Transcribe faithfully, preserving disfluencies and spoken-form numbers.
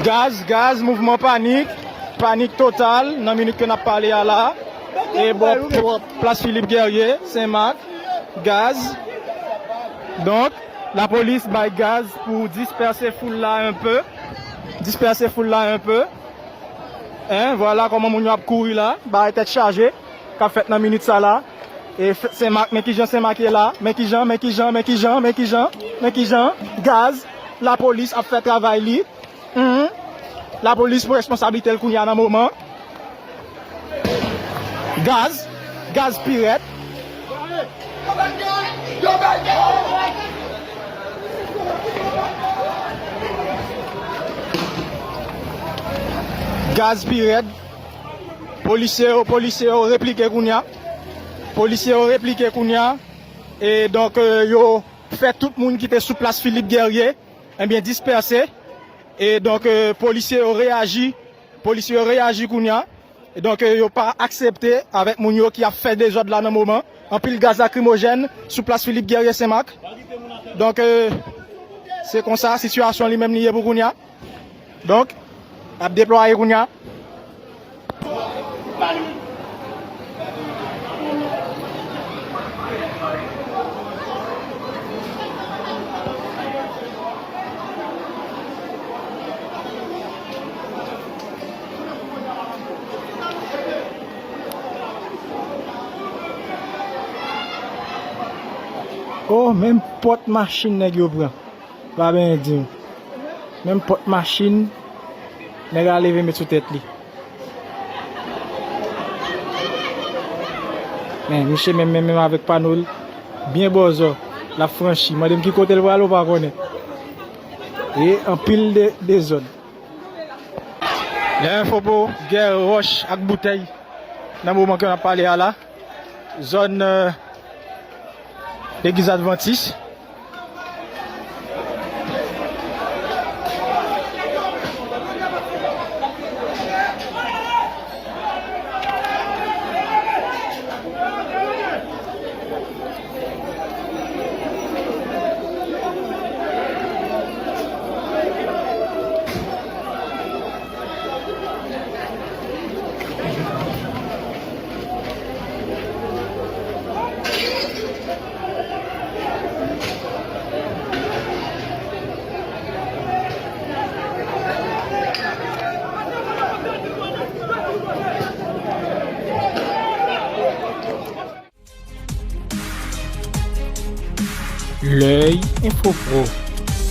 Gaz, gaz, mouvman panik, panik total nan minit ke n ap pale a la. E bò, bò plas Philippe Guerrier, Senmak, gaz. Donk, lapolis bay gaz pou dispèse foul la un peu. Dispèse foul la un peu. Hein, vwala kòman moun yo ap kouri la, bagay tèt chaje k ap fèt nan minit sa la. E Senmak, men kijan Senmak ye la, men kijan, men kijan, men kijan, men kijan, men kijan, gaz, lapolis ap fè travay li. Lapolis pran responsablite l kounye a nan moman. Gaz, gaz pi rèd. Gaz pi rèd. Polisye yo, polisye yo replike kounye a. Polisye yo replike kounye a. E donk, euh, yo fè tout moun ki te sou plas Philippe Guerrier, ebyen, dispèse. E donk, euh, polisye yo reyaji. Polisye yo reyaji kounye a. E donk, euh, yo pa aksepte avèk moun yo ki ap fè dezòd la nan moman. Anpil gaz lakrimojèn sou plas Philippe Guerrier Senmak. Donk, euh, se konsa sitiyasyon li menm li ye pou kounye a. Donk, ap deplwaye kounye a. Oh, menm pòt machin nèg yo pran. Pa benyen di m. Menm pòt machin, nèg la leve met sou tèt li. Men, misye menm, menm, menm avèk pano l, byen bòzò, l ap franchi. Mande m ki kote l prale, ou pa konnen. E anpil de, dezòd. Lè enfo pou gè wòch ak boutèy nan moman ke n ap pale a la. Zòn, euh, legliz Advantis. L'Oeil Info Pro.